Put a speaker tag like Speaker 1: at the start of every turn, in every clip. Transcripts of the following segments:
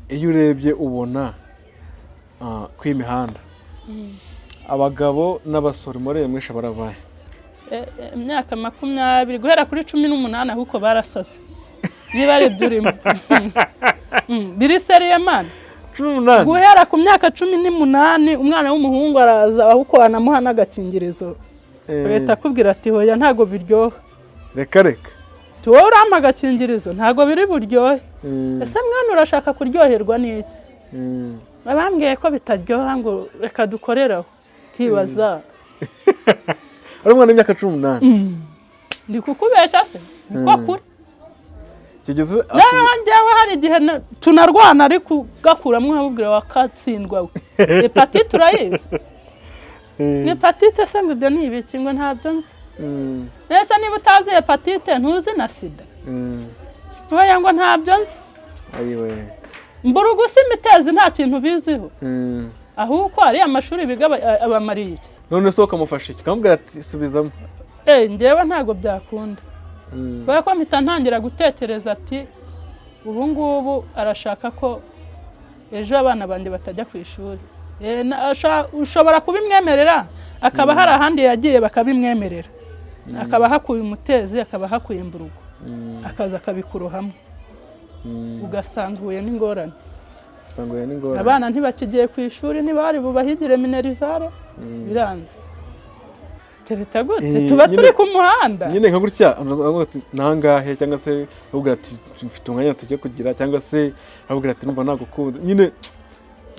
Speaker 1: Iyo urebye ubona ku imihanda abagabo n'abasore muri mwinshi barabaye.
Speaker 2: Imyaka 20 guhera kuri 18, ahubwo barasaze niba ari ibyo urimo. Biri sérieux, man.
Speaker 1: 18?
Speaker 2: Guhera ku myaka 18, umwana w'umuhungu araza, ahubwo wanamuha n'agakingirizo, agahita akubwira ati: "Hoya, ntabwo biryoha."
Speaker 1: Reka reka!
Speaker 2: Ati: "Wowe urampa agakingirizo, ntabwo biri buryohe." Ese mwana, urashaka kuryoherwa n'iki? Bambwiye ko bitaryoha, ngo reka dukoreraho, nkibaza.
Speaker 1: Ari umwana w'imyaka 18?
Speaker 2: Ndi kukubeshya se? Niko kuri.
Speaker 1: Kigeze.
Speaker 2: Rero njyewe hari igihe tunarwana, ariko ugakuramo nkamubwira: "Wakatsindwa we, hépatite urayizi?" "Ni hépatite se?" Ngo ibyo ni ibiki? Ngo ntabyo nzi. Mbese niba utazi hépatite, ntuzi na sida? Oya, ngo ntabyo nzi.
Speaker 1: Ayiwe!
Speaker 2: Mbura ugusa imitezi, nta kintu biziho. Ahubwo ariya amashuri biga abamariye iki?
Speaker 1: None se ukamufasha iki? Ukamubwira ati: "Subizamo"?
Speaker 2: Eh, njyewe ntabwo byakunda, kubera ko mpita ntangira gutekereza ati: "Ubu ngubu arashaka ko ejo abana banjye batajya ku ishuri." Ushobora kubimwemerera, akaba hari ahandi yagiye bakabimwemerera, akaba hakuye umutezi, akaba hakuye imburugu, akaza akabikurohamo, ugasanga uhuye n'ingorane.
Speaker 1: Usanga uhuye n'ingorane.
Speaker 2: Abana ntibakigiye ku ishuri, niba bari bubahigire minerval, biranze. Tereta gute? Tuba turi ku muhanda.
Speaker 1: Nyine nka gutya aravuga ati: "Nangahe?" Cyangwa se avuga ati: "Mfite umwanya tujye kugira," cyangwa se avuga ati: "Numva nagukunda nyine."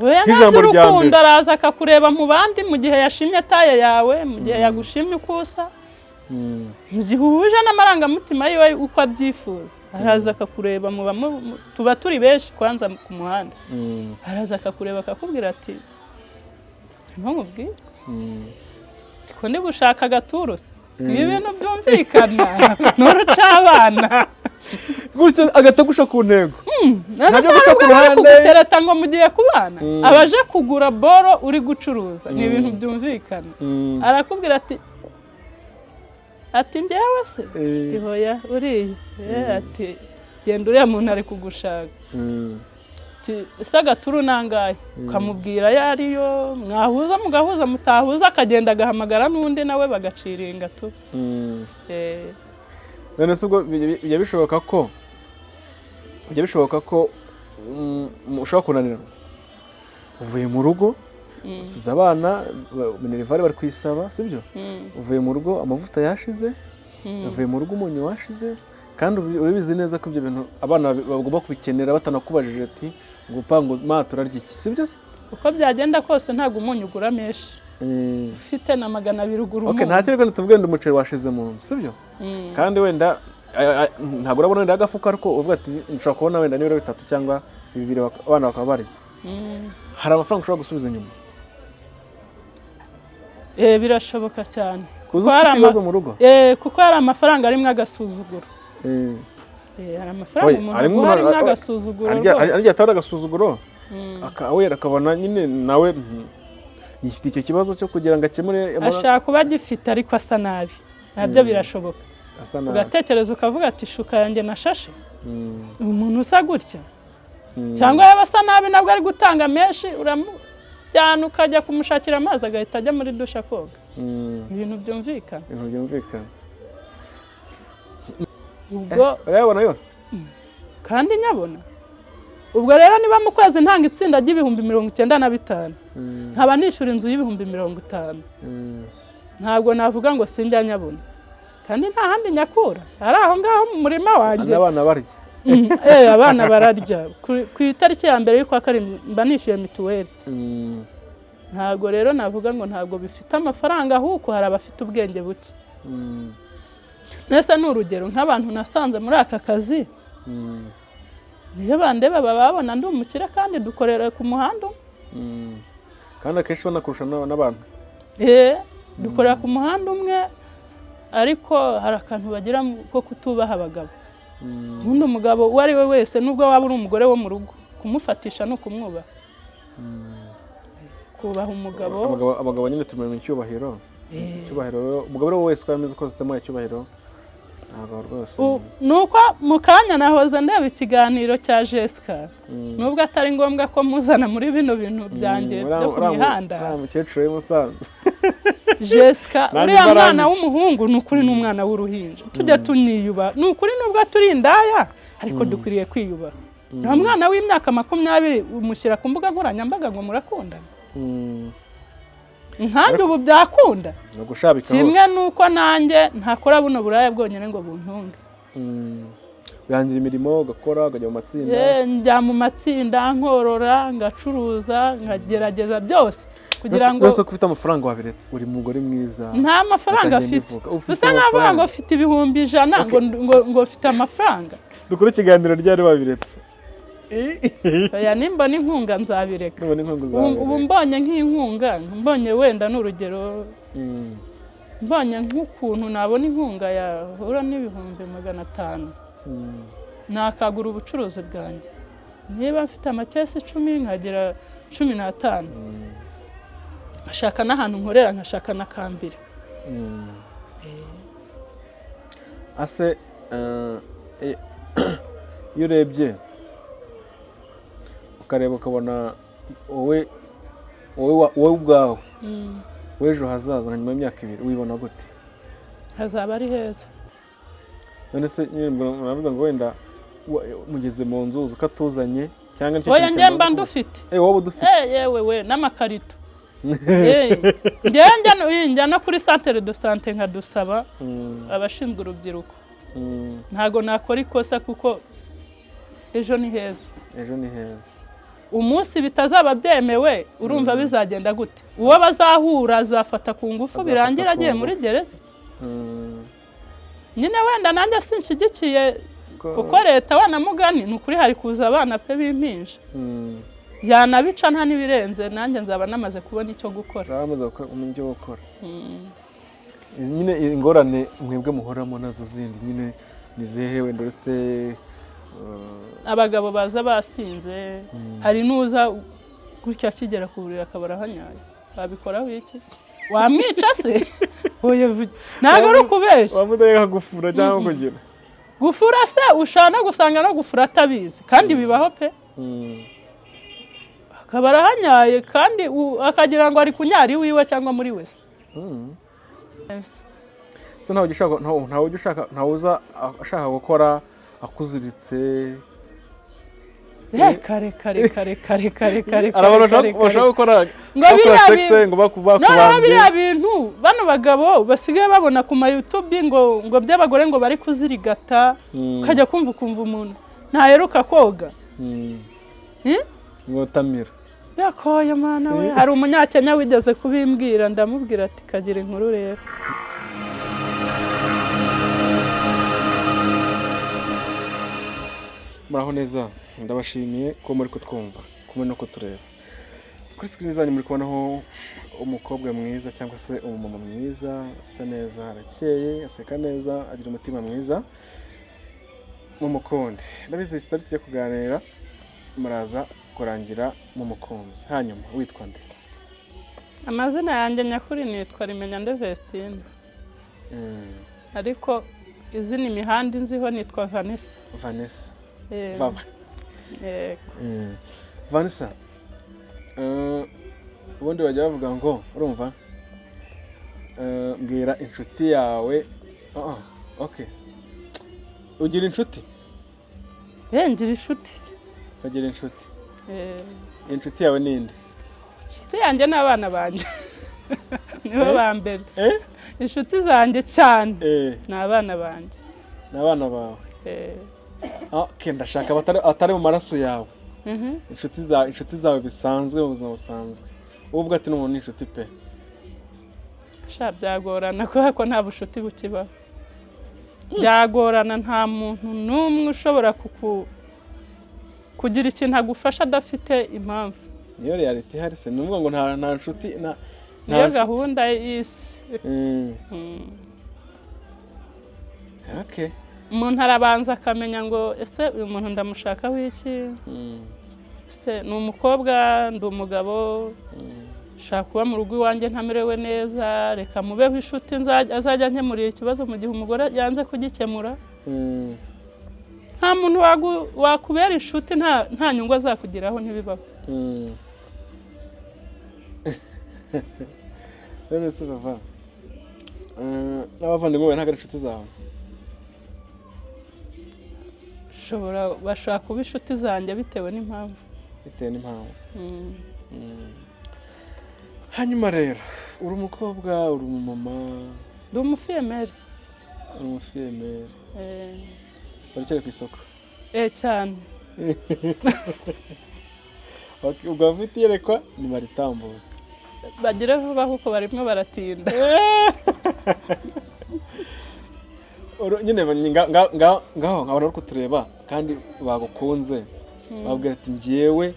Speaker 2: Oya,
Speaker 1: Nk'ijambo
Speaker 2: ntabyo
Speaker 1: rya
Speaker 2: urukundo.
Speaker 1: mbere.
Speaker 2: Araza akakureba mu bandi, mu gihe yashimye taille yawe, mu gihe yagushimye uko usa, mu gihe uhuje n'amarangamutima yiwe uko abyifuza, araza akakureba tuba turi benshi kwanza ku muhanda. Araza akakureba, akakubwira ati: "Ntumubwire ko ndi gushaka agaturo se." Ni ibintu byumvikana, n'urucabana.
Speaker 1: Gutyo agahita agusha ku ntego.
Speaker 2: None
Speaker 1: Ntajya
Speaker 2: se
Speaker 1: guca
Speaker 2: hari
Speaker 1: ku
Speaker 2: ubwo bari
Speaker 1: ruhande.
Speaker 2: kugutereta ngo mugiye kubana? Abaje kugura boro uri gucuruza, ni ibintu byumvikana. Arakubwira ati: "Njyewe se?" Ati: "Hoya, uriya." Ati: "Genda, uriya muntu ari kugushaka." Ati: "Ese agaturu nangahe?" Ukamubwira ayo ariyo, mwahuza mugahuza, mutahuza akagenda agahamagara n'undi nawe bagaciringa tu.
Speaker 1: None se ubwo bijya bishoboka ko ushobora kunanirwa uvuye mu rugo, usize abana, minerval bari kuyisaba, sibyo? Uvuye mu rugo amavuta yashize, uvuye mu rugo umunyu washize, kandi urabizi neza ko ibyo bintu abana bagomba kubikenera batanakubajije ati ngo pango ma turarya iki, sibyo se?
Speaker 2: Uko byagenda kose, ntabwo umunyu ugura menshi. Ufite na 200 ugura
Speaker 1: Okay,
Speaker 2: umunyu.
Speaker 1: Ntacyo, reka tuvuge wenda umuceri washize mu nzu, sibyo? Kandi wenda ntabwo urabona wenda agafuka, ariko uvuga ati nshobora kubona wenda n'ibiro 3 cyangwa 2, abana bakaba barya. Hari amafaranga ushobora gusubiza inyuma?
Speaker 2: Birashoboka cyane.
Speaker 1: Kuza
Speaker 2: Kuko hari
Speaker 1: ufite ibibazo mu rugo.
Speaker 2: Kuko hari amafaranga arimo agasuzuguro. Hari amafaranga
Speaker 1: Oya,
Speaker 2: umuntu
Speaker 1: harimo
Speaker 2: aguha arimo agasuzuguro rwose.
Speaker 1: Harya atari agasuzuguro, we akabona nyine nawe yifite icyo kibazo cyo kugira ngo akemure
Speaker 2: Ashaka kuba agifite ariko asa nabi, nabyo birashoboka.
Speaker 1: Asa nabi.
Speaker 2: Ugatekereza ukavuga ati: "Ishuka yanjye nashashe, umuntu usa gutya?" Cyangwa yaba asa nabi nabwo ari gutanga menshi, uramujyana ukajya kumushakira amazi, agahita ajya muri douche akoga. Ibintu byumvikana.
Speaker 1: Ibintu byumvikana.
Speaker 2: Ubwo
Speaker 1: Urayabona yose?
Speaker 2: Kandi nyabona. Ubwo rero niba mu kwezi ntanga itsinda ry'ibihumbi 95, nkaba nishyura inzu y'ibihumbi 50, ntabwo navuga ngo sinjya nyabona, kandi nta handi nyakura, ari aho ngaho mu murima wanjye.
Speaker 1: N'abana barya.
Speaker 2: Abana bararya. Ku itariki ya mbere y'ukwa karindwi mba nishyuye mituweli. Ntabwo rero navuga ngo ntabwo bifite amafaranga, ahubwo hari abafite ubwenge buke. Mbese ni urugero nk'abantu nasanze muri aka kazi, niyo bandeba baba babona ndi umukire, kandi dukorera ku muhanda umwe.
Speaker 1: Kandi akenshi banakurusha n'abantu.
Speaker 2: Dukorera ku muhanda umwe, ariko hari akantu bagira ko kutubaha abagabo. Ubundi umugabo uwo ari we wese, nubwo waba uri umugore wo mu rugo, kumufatisha ni ukumwubaha. Kubaha umugabo.
Speaker 1: Abagabo nyine tumenya icyubahiro. Icyubahiro rero, umugabo ari we wese uko yameze kose utamuhaye icyubahiro. Ntabwo rwose.
Speaker 2: Nuko mu kanya nahoze ndeba ikiganiro cya Jessica, nubwo atari ngombwa ko muzana muri bino bintu byanjye byo ku mihanda.
Speaker 1: Uriya mukecuru w'i Musanze.
Speaker 2: Jessica,
Speaker 1: Nanjye
Speaker 2: uriya
Speaker 1: mbarangiye.
Speaker 2: mwana w'umuhungu, ni ukuri ni umwana w'uruhinja. Tujya tuniyubaha, ni ukuri, nubwo turi indaya ariko dukwiriye kwiyubaha. Nta mwana w'imyaka 20 umushyira ku mbuga nkoranyambaga ngo murakundana. Nkanjye ubu byakunda?
Speaker 1: Ni ugushabika
Speaker 2: Kimwe
Speaker 1: hose.
Speaker 2: nuko nanjye ntakora buno buraya bwonyine ngo buntunge.
Speaker 1: Wihangira imirimo, ugakora, ukajya mu matsinda.
Speaker 2: Njya mu matsinda, nkorora, ngacuruza, nkagerageza byose kugira ngo
Speaker 1: Wese ko ufite amafaranga wabiretse, uri umugore mwiza.
Speaker 2: Nta mafaranga
Speaker 1: Reka ngende
Speaker 2: afite.
Speaker 1: mvuga. Ufite
Speaker 2: Usa nkavuga ngo
Speaker 1: amafaranga.
Speaker 2: mfite 100,000, ngo mfite amafaranga.
Speaker 1: Dukore ikiganiro ryari wabiretse?
Speaker 2: Oya, nimbona inkunga nzabireka.
Speaker 1: Nubona inkunga
Speaker 2: Ubu
Speaker 1: uzabireka.
Speaker 2: mbonye nk'inkunga, mbonye wenda n'urugero, mbonye nk'ukuntu nabona inkunga yahura n'500,000, nakagura ubucuruzi bwanjye. Niba mfite amakesi 10, nkagira 15, nkashaka n'ahantu nkorera, nkashaka na kambira.
Speaker 1: Ase iyo urebye ukareba ukabona wowe ubwawe w'ejo hazaza, nka nyuma y'imyaka 2, wibona gute?
Speaker 2: Hazaba ari heza.
Speaker 1: None se nyine muravuze ngo wenda mugeze mu nzu uzi ko atuzanye cyangwa nicyo
Speaker 2: Oya,
Speaker 1: kintu
Speaker 2: njye mba
Speaker 1: cyamaze
Speaker 2: ndufite.
Speaker 1: Wowe udufite.
Speaker 2: Yewe we, n'amakarito. Njyewe njya no kuri centre de santé nkadusaba abashinzwe urubyiruko. Ntago nakora ikosa kuko ejo ni heza.
Speaker 1: Ejo ni heza.
Speaker 2: Umunsi bitazaba byemewe, urumva bizagenda gute? Uwo bazahura azafata ku ngufu,
Speaker 1: Azafata
Speaker 2: birangira
Speaker 1: ku
Speaker 2: agiye muri
Speaker 1: ngufu.
Speaker 2: gereza. Nyine wenda nanjye sinshyigikiye kuko leta wanamugani, ni ukuri hari kuza abana pe b'impinja, yanabica nta n'ibirenze, nanjye nzaba namaze kubona icyo gukora.
Speaker 1: Bamaze kumenya icyo gukora. Izi nyine ingorane mwebwe muhoramo nazo zindi nyine ni zihe wenda uretse
Speaker 2: Abagabo baza basinze. Hari n'uza gutya akigera ku buriri akaba arahanyaye. Wabikoraho iki? Wamwica se? Oya, ntabwo ari ukubeshya.
Speaker 1: Wamudaheka gufura cyangwa kugira
Speaker 2: Gufura se, ushobora no gusanga no gufura atabizi, kandi bibaho pe. Akaba arahanyaye kandi akagira ngo ari kunyara iwiwe cyangwa muri wese.
Speaker 1: So ntawe ujya ushaka, ntawe ujya ushaka, ntawe uza ashaka gukora akuziritse?
Speaker 2: Reka reka reka reka reka reka reka.
Speaker 1: Hari abantu
Speaker 2: Reka, reka,
Speaker 1: bashaka
Speaker 2: reka.
Speaker 1: gukora
Speaker 2: Ngo
Speaker 1: bakora
Speaker 2: biriya
Speaker 1: sex ngo
Speaker 2: Noneho
Speaker 1: bakubambye.
Speaker 2: biriya bintu bano bagabo basigaye babona ku ma YouTube ngo by'abagore ngo bari kuzirigata, ukajya kumva ukumva umuntu ntaheruka koga. Hmm?
Speaker 1: Ngo tamira.
Speaker 2: Yakoye mana we! Hari umunyakenya wigeze kubimbwira, ndamubwira ati kagira inkuru rero.
Speaker 1: Muraho neza, ndabashimiye ko muri kutwumva kumwe no kutureba kuri screen zanyu. Muri kubonaho umukobwa mwiza cyangwa se umumama mwiza, asa neza, arakeye, aseka neza, agira umutima mwiza mumukunde. Ndabizi sitari tujya kuganira, muraza kurangira mumukunzi. Hanyuma witwa nde?
Speaker 2: Amazina yanjye nyakuri nitwa Rimenya Vestine, ariko izina imihanda inziho nitwa Vanessa.
Speaker 1: Vanessa.
Speaker 2: Eh,
Speaker 1: Vava.
Speaker 2: Yego.
Speaker 1: Vanessa, ubundi bajya bavuga ngo urumva, mbwira inshuti yawe. Ah, okay, ugira inshuti?
Speaker 2: Ngira inshuti.
Speaker 1: Ugira inshuti?
Speaker 2: Eh.
Speaker 1: Inshuti yawe ni inde?
Speaker 2: Inshuti yanjye ni abana banjye, nibo
Speaker 1: Eh?
Speaker 2: ba mbere.
Speaker 1: Eh?
Speaker 2: Inshuti zanjye cyane ni abana banjye.
Speaker 1: Ni abana bawe?
Speaker 2: Eh.
Speaker 1: Okay, ndashaka atari mu maraso yawe. Inshuti zawe bisanzwe, mu buzima busanzwe, wowe uvuga ati n'umuntu ni inshuti pe.
Speaker 2: Sha, byagorana kubera ko nta bushuti bukibaho. Byagorana, nta muntu n'umwe ushobora kugira ikintu agufasha adafite impamvu.
Speaker 1: Niyo reality ihari se? Ni ukuvuga ngo nta nshuti nta
Speaker 2: Niyo
Speaker 1: nshuti.
Speaker 2: gahunda y'isi.
Speaker 1: Okay.
Speaker 2: Umuntu arabanza akamenya ngo ese uyu muntu ndamushakaho iki? Ese ni umukobwa, ndi umugabo? Nshaka kuba mu rugo iwanjye ntamerewe neza, reka mubeho inshuti azajya ankemurira ikibazo mu gihe umugore yanze kugikemura. Nta muntu wakubera inshuti nta nyungu azakugiraho, ntibibaho.
Speaker 1: None se bava n'abavandimwe bawe ntabwo ari inshuti zawe?
Speaker 2: Bashobora kuba inshuti zanjye bitewe n'impamvu.
Speaker 1: Bitewe n'impamvu. Hanyuma rero uri umukobwa, uri umumama?
Speaker 2: Ndi umufiyemeri.
Speaker 1: Uri umufiyemeri. Uracyari ku isoko?
Speaker 2: Eh, cyane.
Speaker 1: Okay, ubwo abafite iyerekwa nibaritambutse.
Speaker 2: Bagire vuba kuko barimo baratinda.
Speaker 1: Nyine ngaho nkabona bari kutureba kandi bagukunze, babwira ati njyewe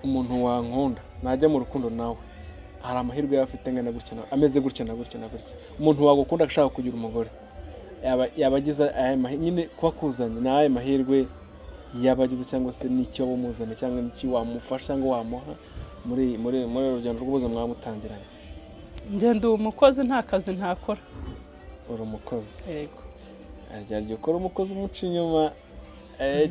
Speaker 1: umuntu wankunda najya mu rukundo nawe hari amahirwe yaba afite angana gutya ameze gutya na gutya na gutya. Umuntu wagukunda ashaka kugira umugore yaba agize aya nyine kuba akuzanye ni ayahe mahirwe yaba agize, cyangwa se n'icyo waba umuzanye, cyangwa n'icyo wamufasha cyangwa wamuha muri uru rugendo rw'ubuzima mwamutangiranye?
Speaker 2: Njye ndi umukozi, nta kazi ntakora.
Speaker 1: Uri umukozi?
Speaker 2: Yego.
Speaker 1: Harya igihe ukora umukozi umuca inyuma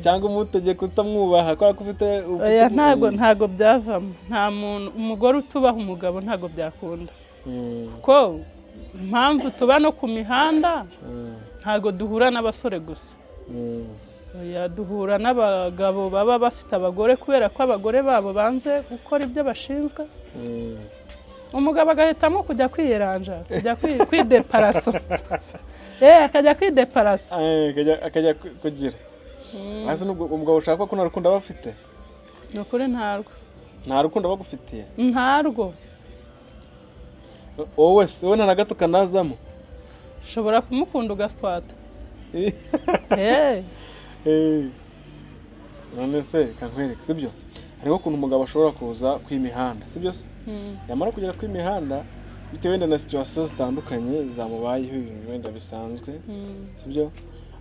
Speaker 1: cyangwa umutegeka utamwubaha kubera ko ufite
Speaker 2: Oya, ntago byavamo. Nta muntu, umugore utubaha umugabo ntago byakunda. Kuko impamvu tuba no ku mihanda, ntago duhura n'abasore gusa. Oya, duhura n'abagabo baba bafite abagore kubera ko abagore babo banze gukora ibyo bashinzwe. Umugabo agahitamo kujya kwiyeranja, kujya kwideparasa. Akajya kwideparasa.
Speaker 1: Akajya kugira hasi. Nubwo umugabo ushaka ko nta rukundo aba afite?
Speaker 2: Ni ukuri ntarwo.
Speaker 1: Nta rukundo aba agufitiye?
Speaker 2: Ntarwo.
Speaker 1: Wowe se, wowe nta na gato kanazamo?
Speaker 2: Ushobora kumukunda ugaswata.
Speaker 1: None se kankwereke, sibyo? Hariho ukuntu umugabo ashobora kuza kw'imihanda, sibyo se? Yamara kugera kw'imihanda bitewe wenda na situation zitandukanye zamubayeho, ibintu wenda bisanzwe, sibyo?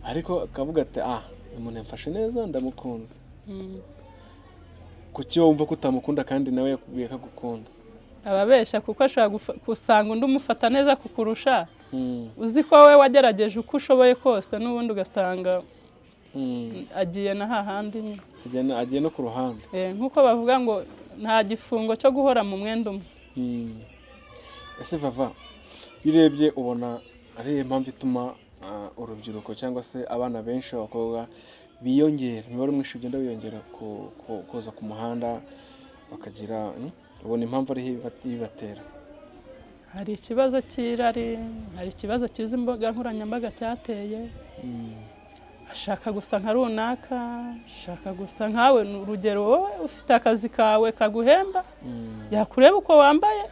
Speaker 1: Ariko akavuga ati: "Ah, uyu muntu yamfashe neza, ndamukunze." Kuki wumva ko utamukunda kandi nawe yakubwiye ko agukunda?
Speaker 2: Ababeshya, kuko ashobora gusanga undi umufata neza kukurusha. Uzi ko wowe wagerageje uko ushoboye kose, n'ubundi ugasanga agiye na hahandi nyine.
Speaker 1: Agiye no ku ruhande.
Speaker 2: Nk'uko bavuga ngo nta gifungo cyo guhora mu mwenda umwe.
Speaker 1: Ese Vava, iyo urebye ubona ari iyihe mpamvu ituma urubyiruko cyangwa se abana benshi b'abakobwa biyongera, umubare mwinshi ugenda wiyongera kuza ku muhanda bakagira, ubona impamvu ariho ibibatera?
Speaker 2: Hari ikibazo cy'irari, hari ikibazo cy'izi mbuga nkoranyambaga cyateye. Ashaka gusa nka runaka, ashaka gusa nkawe. Ni urugero, wowe ufite akazi kawe kaguhemba, yakureba uko wambaye,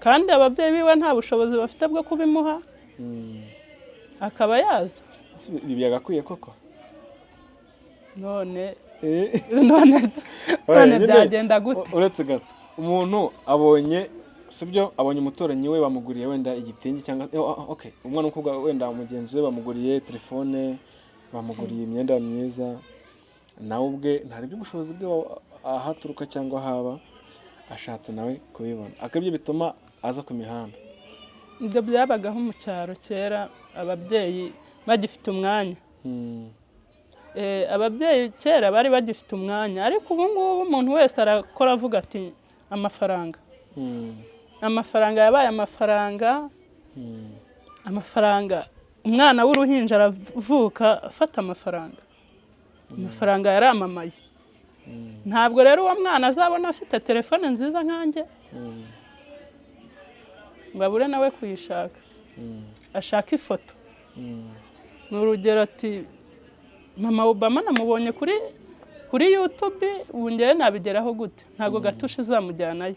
Speaker 2: kandi ababyeyi biwe nta bushobozi bafite bwo kubimuha, akaba yaza.
Speaker 1: Ese ibi byagakwiye koko?
Speaker 2: None none
Speaker 1: Oya,
Speaker 2: none
Speaker 1: nyine,
Speaker 2: byagenda gute?
Speaker 1: Uretse gato, umuntu abonye, sibyo, abonye umuturanyi we bamuguriye wenda igitenge cyangwa okay, umwana w'umukobwa wenda mugenzi we bamuguriye telefone, bamuguriye imyenda myiza, nawe ubwe ntarebye ubushobozi bwe aho aturuka cyangwa aho aba, ashatse nawe kubibona, akabyo bituma aza ku mihanda.
Speaker 2: Ibyo byabagaho mu cyaro kera, ababyeyi bagifite umwanya. Ababyeyi kera bari bagifite umwanya, ariko ubu ngubu umuntu wese arakora avuga ati amafaranga. Amafaranga yabaye amafaranga. Amafaranga, umwana w'uruhinja aravuka afata amafaranga. Amafaranga yaramamaye. Ntabwo rero uwo mwana azabona afite telefone nziza nkanjye ngo abure nawe kuyishaka, ashaka ifoto. Ni urugero, ati mama Obama namubonye kuri YouTube, ubu ngewe nabigeraho gute? Ntabwo gatushe izamujyanayo.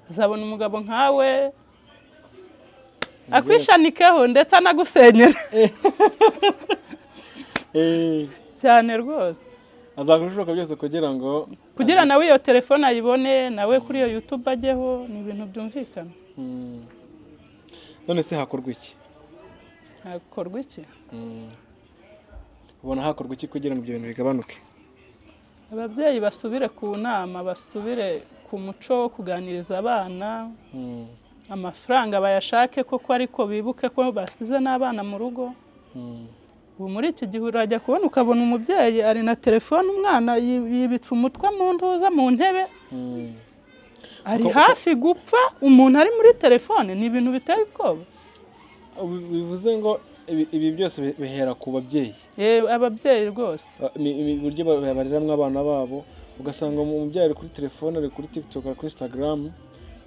Speaker 2: Azabona umugabo nkawe akwishanikeho ndetse anagusenyera cyane rwose.
Speaker 1: Azakora ibishoboka byose kugira ngo
Speaker 2: kugira nawe iyo telefone ayibone, nawe kuri iyo YouTube ajyeho. Ni ibintu byumvikana.
Speaker 1: None se hakorwa iki?
Speaker 2: Hakorwa iki?
Speaker 1: Ubona hakorwa iki kugira ngo ibyo bintu bigabanuke?
Speaker 2: Ababyeyi basubire ku nama, basubire Kubaka umuco wo kuganiriza abana. Amafaranga bayashake koko, ariko bibuke ko basize n'abana mu rugo. Ubu muri iki gihe urajya kubona ukabona umubyeyi ari na telefone, umwana yibitse umutwe mu ntuza, mu ntebe, ari hafi gupfa, umuntu ari muri telefone. Ni ibintu biteye ubwoba.
Speaker 1: Bivuze ngo ibi byose bihera ku babyeyi?
Speaker 2: Ababyeyi rwose.
Speaker 1: Uburyo bareramwo abana babo, ugasanga umubyeyi ari kuri telefone, ari kuri TikTok, ari kuri Instagram,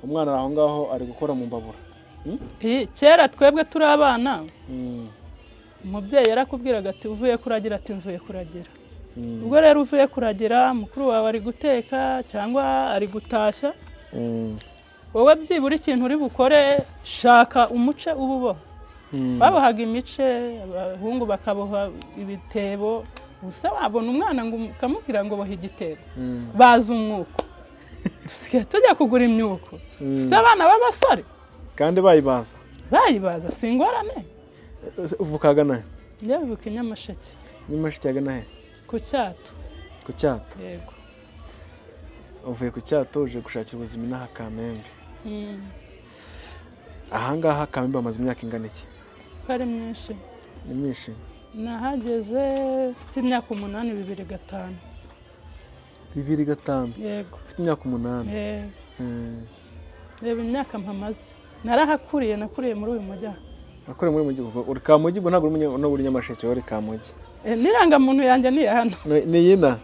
Speaker 1: umwana ari aho ngaho ari gukora mu mbabura.
Speaker 2: Kera twebwe turi abana, umubyeyi yarakubwiraga ati: "Uvuye kuragira?" Ati: "Mvuye kuragira." Ubwo rero uvuye kuragira, mukuru wawe ari guteka cyangwa ari gutashya, wowe byibura ikintu uri bukore, shaka umuce uba uboha. Babohaga imice, abahungu bakaboha ibitebo. Gusa wabona umwana ngo ukamubwira ngo boha igitebo? Bazi umwuko, dusigaye tujya kugura imyuko. Dufite abana b'abasore.
Speaker 1: Kandi bayibaza.
Speaker 2: Bayibaza, si ingorane.
Speaker 1: Uvuka ahagana he?
Speaker 2: Njye mvuka i Nyamasheke.
Speaker 1: Nyamasheke ahagana he?
Speaker 2: Ku Cyato.
Speaker 1: Ku Cyato?
Speaker 2: Yego.
Speaker 1: Uvuye ku Cyato uje gushakira ubuzima inaha Kamembe. Ahangaha Kamembe hamaze imyaka ingana iki?
Speaker 2: Ko ari myinshi.
Speaker 1: Ni myinshi.
Speaker 2: Nahageze mfite imyaka 8, 2005.
Speaker 1: 2005?
Speaker 2: Yego.
Speaker 1: Ufite imyaka 8?
Speaker 2: Eh, reba imyaka mpamaze. Narahakuriye, nakuriye muri uyu mujyi aha.
Speaker 1: Nakuriye muri mujyi. Uri Kamugi ubwo, ntabwo uri ntabwo uri Nyamasheke, uri Kamugi?
Speaker 2: N'irangamuntu yanjye ni iya hano.
Speaker 1: Ni iyina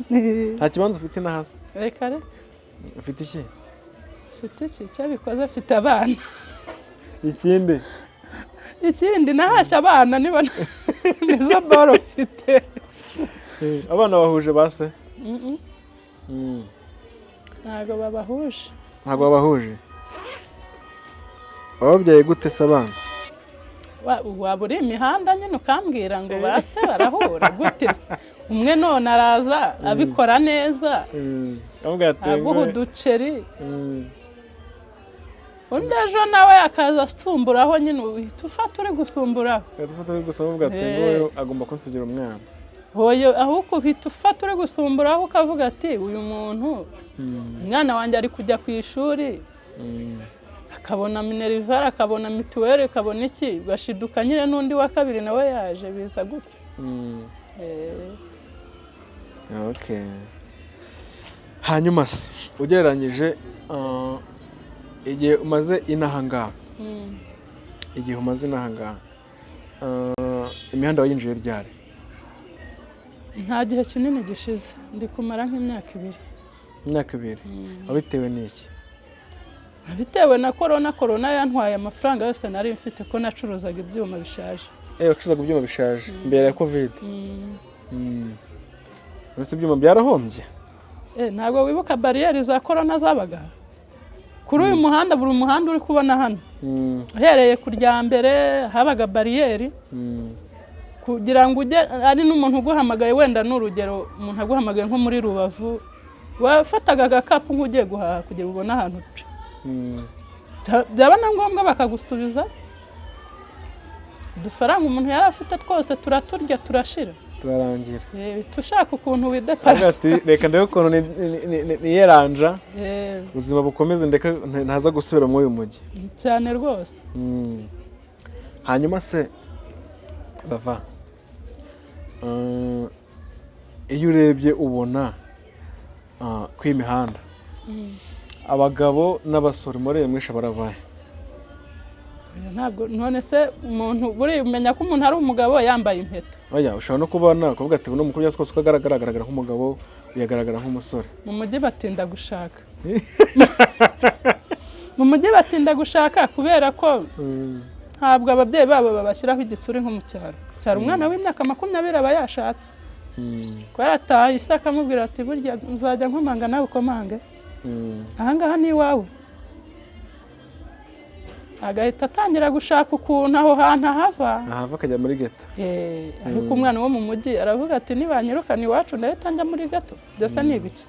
Speaker 1: nta kibanza ufite inaha se?
Speaker 2: Reka reka.
Speaker 1: Ufite iki?
Speaker 2: Mfite iki? Cyabikoze mfite abana.
Speaker 1: Ikindi?
Speaker 2: Ikindi nahashye abana, niba nizo boro mfite.
Speaker 1: Abana bahuje ba se?
Speaker 2: Mm-mm. Ntabwo babahuje.
Speaker 1: Ntabwo babahuje. Wababyaye gute se abana?
Speaker 2: Waba uri imihanda nyine ukambwira ngo ba se barahura gute se? Umwe none araza abikora neza,
Speaker 1: avuga ati
Speaker 2: aguha uduceri, undi ejo nawe akaza asumburaho nyine, uhita ufata uri gusumburaho.
Speaker 1: Ufata uri gusoma uvuga ati nguyu agomba kunsigira umwana.
Speaker 2: Hoyo, ahubwo uhita ufata uri gusumburaho, ukavuga ati: "Uyu muntu, umwana wanjye ari kujya ku ishuri, akabona minerval, akabona mituweli, akabona iki." Bashiduka nyine n'undi wa kabiri nawe yaje, biza gutyo.
Speaker 1: Okay. Hanyuma se ugereranyije igihe umaze inaha ngaha, igihe umaze inaha ngaha, imihanda wayinjiye ryari?
Speaker 2: Nta gihe kinini gishize, ndi kumara nk'imyaka 2.
Speaker 1: Imyaka 2? Wabitewe n'iki?
Speaker 2: Bitewe na korona. Korona yantwaye amafaranga yose nari mfite, ko nacuruzaga ibyuma bishaje.
Speaker 1: Wacuruzaga ibyuma bishaje mbere ya Covid?
Speaker 2: Mm.
Speaker 1: Uretse ibyuma byarahombye?
Speaker 2: Ntabwo wibuka bariyeri za korona zabaga kuri uyu muhanda? Buri muhanda uri kubona hano, uhereye ku rya mbere, habaga bariyeri kugira ngo ujye, ari n'umuntu uguhamagaye, wenda ni urugero, umuntu aguhamagaye nko muri Rubavu, wafataga agakapu nk'ugiye guhaha kugira ubone ahantu uca. Byaba na ngombwa bakagusubiza udufaranga umuntu yari afite twose, turaturya turashira.
Speaker 1: Turarangira.
Speaker 2: Uhita ushaka ukuntu
Speaker 1: Avuga
Speaker 2: wideparasa.
Speaker 1: ati: "Reka ndebe ukuntu niyeranja, ubuzima bukomeze, ndeka ntaza gusubira muri uyu mujyi."
Speaker 2: Cyane rwose.
Speaker 1: Hanyuma se bava, iyo urebye ubona ku imihanda abagabo n'abasore muri iyo mwinshi barabaye?
Speaker 2: Oya, ntabwo. None se umuntu buriya umenya ko umuntu ari umugabo yambaye impeta?
Speaker 1: Oya, ushobora no kubona kuvuga ati: "Uno mukobwa twose uko agaragara, agaragara nk'umugabo, uyagaragara nk'umusore."
Speaker 2: Mu mujyi batinda gushaka, mu mujyi batinda gushaka kubera ko ntabwo ababyeyi babo babashyiraho igitsuri nko mu cyaro. Cyaro umwana w'imyaka 20 aba yashatse, kubera ataha ise akamubwira ati: "Burya nzajya nkomanga nawe ukomange, ahangaha ni iwawe." Agahita atangira gushaka ukuntu aho hantu ahava.
Speaker 1: Ahava akajya muri ghetto.
Speaker 2: Ariko umwana wo mu mujyi aravuga ati: "Nibanyirukana iwacu ndahita njya muri ghetto, byose ni ibiki?"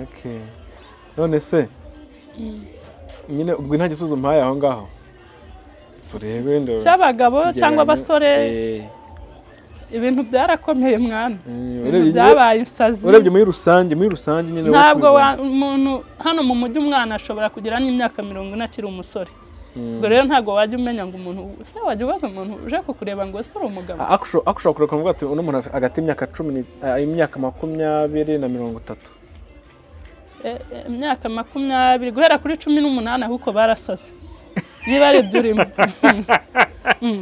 Speaker 1: Okay. None se nyine ubwo nta gisubizo mpaye aho ngaho, turebe
Speaker 2: Cy'abagabo cyangwa abasore? Ibintu byarakomeye mwana.
Speaker 1: Eh,
Speaker 2: Ibintu byabaye insazi.
Speaker 1: Urebye muri rusange nyine wowe
Speaker 2: Ntabwo
Speaker 1: kubibona.
Speaker 2: Umuntu hano mu mujyi, umwana ashobora kugira n'imyaka 40 akiri umusore. Ubwo rero ntabwo wajya umenya ngo umuntu se, wajya ubaza umuntu uje kukureba ngo ese uri umugabo?
Speaker 1: Ako ushobora kureka ukavuga ati uno muntu afite hagati y'imyaka cumi imyaka 20 na 30.
Speaker 2: Imyaka 20, guhera kuri 18, ahubwo barasaze niba ari ibyo urimo.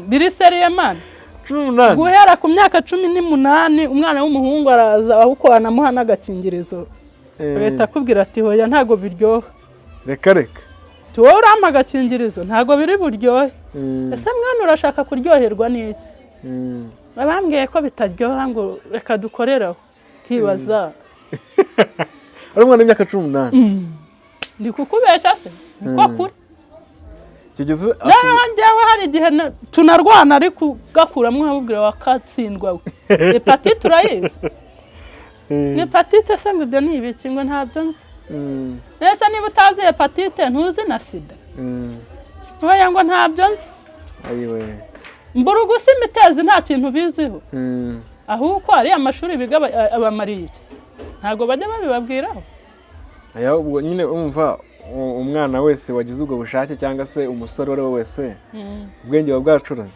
Speaker 2: Biri sérieux man.
Speaker 1: 18?
Speaker 2: Guhera ku myaka 18, umwana w'umuhungu araza, ahubwo wanamuha n'agakingirizo, leta akubwira ati: "Hoya, ntabwo biryoha."
Speaker 1: Reka reka.
Speaker 2: Ati: "Wowe urampa agakingirizo, ntabwo biri buryohe." Ese mwana, urashaka kuryoherwa n'iki? Bambwiye ko bitaryoha, ngo reka dukoreraho, kibaza.
Speaker 1: Ari umwana w'imyaka 18?
Speaker 2: Ndi kukubeshya se? Niko kuri.
Speaker 1: Kigeze
Speaker 2: Rero njyewe hari igihe tunarwana, ariko ugakuramo nkabubwira wakatsindwa we, hépatite urayizi? Ni hépatite se? Ngo ibyo ni ibiki? Ngo ntabyo nzi. Ese niba utazi hépatite, ntuzi na sida? Oya, ngo ntabyo nzi.
Speaker 1: Ayiwe!
Speaker 2: Mburugu si imitezi, nta kintu biziho. Ahubwo ariya mashuri biga abamariye iki? Ntabwo bajya babibabwiraho.
Speaker 1: Aya, ubwo nyine umva umwana wese wagize ubwo bushake cyangwa se umusore uwo ari we wese, ubwenge buba bwacuramye.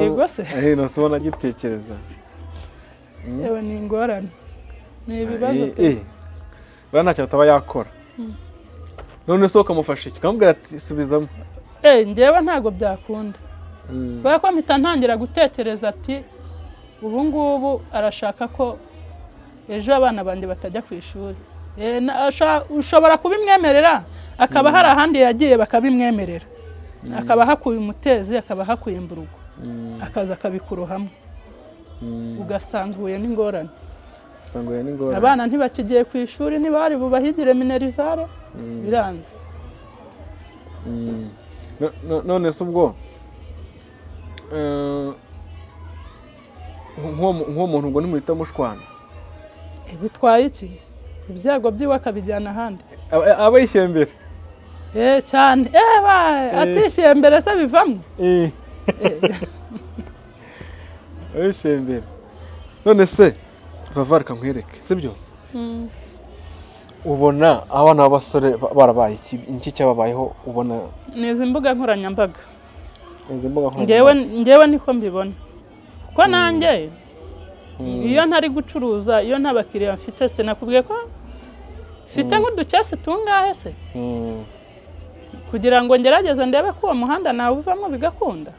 Speaker 2: Yego se.
Speaker 1: Ntuzi ubona agitekereza.
Speaker 2: Yewe, ni ingorane, ni ibibazo pe.
Speaker 1: Buriya ntacyo ataba yakora. None se ukamufasha iki? Ukamubwira ati: "Subizamo"?
Speaker 2: Njyewe ntabwo byakunda, kubera ko mpita ntangira gutekereza ati ubu ngubu arashaka ko ejo abana banjye batajya ku ishuri. Ushobora kubimwemerera, akaba hari ahandi yagiye bakabimwemerera, akaba hakuye umutezi, akaba hakuye imburugu, akaza akabikurohamo, ugasanga uhuye n'ingorane.
Speaker 1: Usanga uhuye n'ingorane.
Speaker 2: Abana ntibakigiye ku ishuri, ntibari bubahigire minerval, biranze.
Speaker 1: None se ubwo nk'uwo muntu ubwo ntimuhita mushwana?
Speaker 2: Bitwaye iki? Ibyago byiwe akabijyana ahandi.
Speaker 1: Aba yishyuye mbere.
Speaker 2: Cyane, bae, atishyuye mbere se bivamo?
Speaker 1: Aba yishyuye mbere. None se Vava, reka nkwereke, sibyo? Ubona abana b'abasore barabaye iki? Iki cyababayeho ubona?
Speaker 2: Ni izi mbuga nkoranyambaga.
Speaker 1: Izi mbuga
Speaker 2: Ngewe
Speaker 1: nkoranyambaga.
Speaker 2: Ngewe niko mbibona, kuko nanjye iyo ntari gucuruza, iyo nta bakiriya mfite, sinakubwiye ko mfite nk'udukesi tungahe se, kugira ngo ngerageze ndebe ko uwo muhanda nawuvamo bigakunda,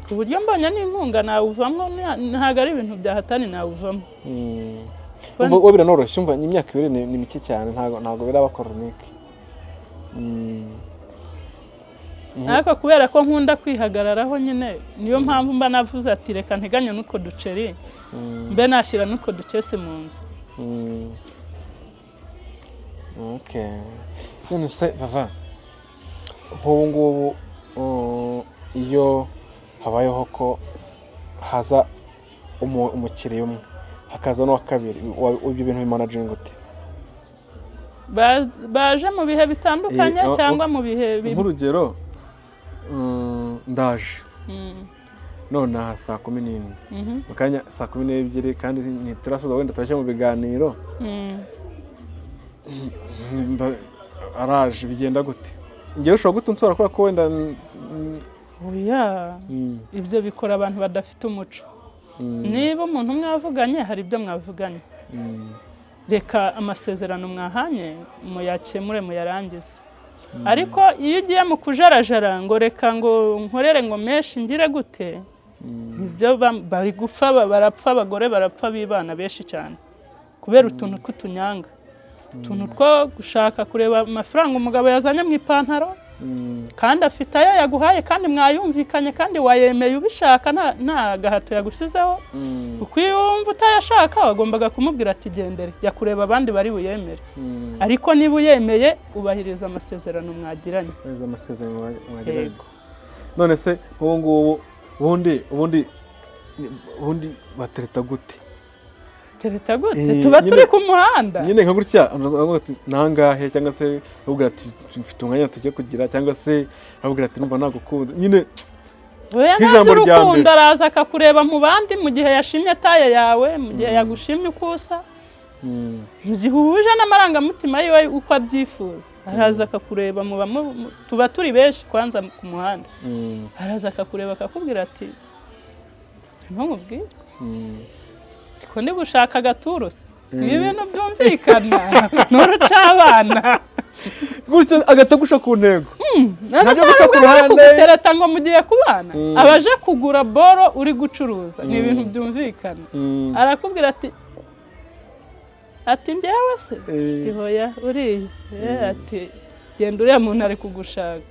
Speaker 2: ku buryo mbonye n'inkunga nawuvamo. Ntabwo ari ibintu bya hatani, nawuvamo.
Speaker 1: Umva, wowe biranoroshye. Umva, imyaka 2 ni mike cyane, ntabwo biraba chronique.
Speaker 2: Ariko kubera ko nkunda kwihagararaho nyine, niyo mpamvu mba navuze ati reka nteganye n'utwo duceri, mbe nashyira n'utwo dukesi mu nzu.
Speaker 1: Okay. None se Vava, nk'ubu ngubu iyo habayeho ko haza umukiriya umwe, hakaza n'uwa kabiri, ibyo bintu bimanaginga ute?
Speaker 2: Baje mu bihe bitandukanye cyangwa mu bihe
Speaker 1: Nk'urugero, ndaje nonaha saa 11, mu kanya saa 12, kandi ntiturasoza, wenda turajya mu biganiro. Araje, bigenda gute? Ngewe ushobora guta unsora kubera ko wenda
Speaker 2: Oya, ibyo bikora abantu badafite umuco. Niba umuntu mwavuganye, hari ibyo mwavuganye, reka amasezerano mwahanye muyakemure, muyarangize. Ariko iyo ugiye mu kujarajara ngo reka ngo nkorere ngo menshi ngire gute, nibyo bari gupfa, barapfa, abagore barapfa bibana benshi cyane kubera utuntu tw'utunyanga, utuntu two gushaka kureba amafaranga umugabo yazanye mu ipantaro, kandi afite ayo yaguhaye, kandi mwayumvikanye, kandi wayemeye ubishaka, nta gahato yagusizeho. Uko iyo wumva utayashaka, wagombaga kumubwira ati: "Gendere, jya kureba abandi bari buyemere." Ariko niba uyemeye, ubahiriza amasezerano mwagiranye.
Speaker 1: Neza, amasezerano mwagiranye.
Speaker 2: Yego.
Speaker 1: None se nk'ubu ngubu ubundi batereta gute?
Speaker 2: Tereta gute? Tuba turi ku muhanda.
Speaker 1: Nyine nka gutya aravuga ati nangahe, cyangwa se avuga ati mfite umwanya tujye kugira, cyangwa se avuga ati numva nagukunda nyine.
Speaker 2: Oya,
Speaker 1: Nk'ijambo
Speaker 2: ntabyo
Speaker 1: rya
Speaker 2: urukundo,
Speaker 1: mbere.
Speaker 2: Araza akakureba mu bandi mu gihe yashimye taille yawe, mu gihe yagushimye uko usa, mu gihe uhuje n'amarangamutima yiwe uko abyifuza, araza akakureba. Tuba turi benshi kwanza ku muhanda. Araza akakureba, akakubwira ati: "Ntumubwire ko ndi gushaka agaturo se." Ni ibintu byumvikana, ni urucabana.
Speaker 1: Gutyo agahita agusha ku ntego.
Speaker 2: None
Speaker 1: Ntajya
Speaker 2: se
Speaker 1: guca
Speaker 2: hari
Speaker 1: ku
Speaker 2: ubwo ari
Speaker 1: ruhande.
Speaker 2: kugutereta ngo mugiye kubana? Abaje kugura boro uri gucuruza, ni ibintu byumvikana. Arakubwira ati: "Njyewe se?" Ati: "Hoya, uriya." Ati: "Genda, uriya muntu ari kugushaka."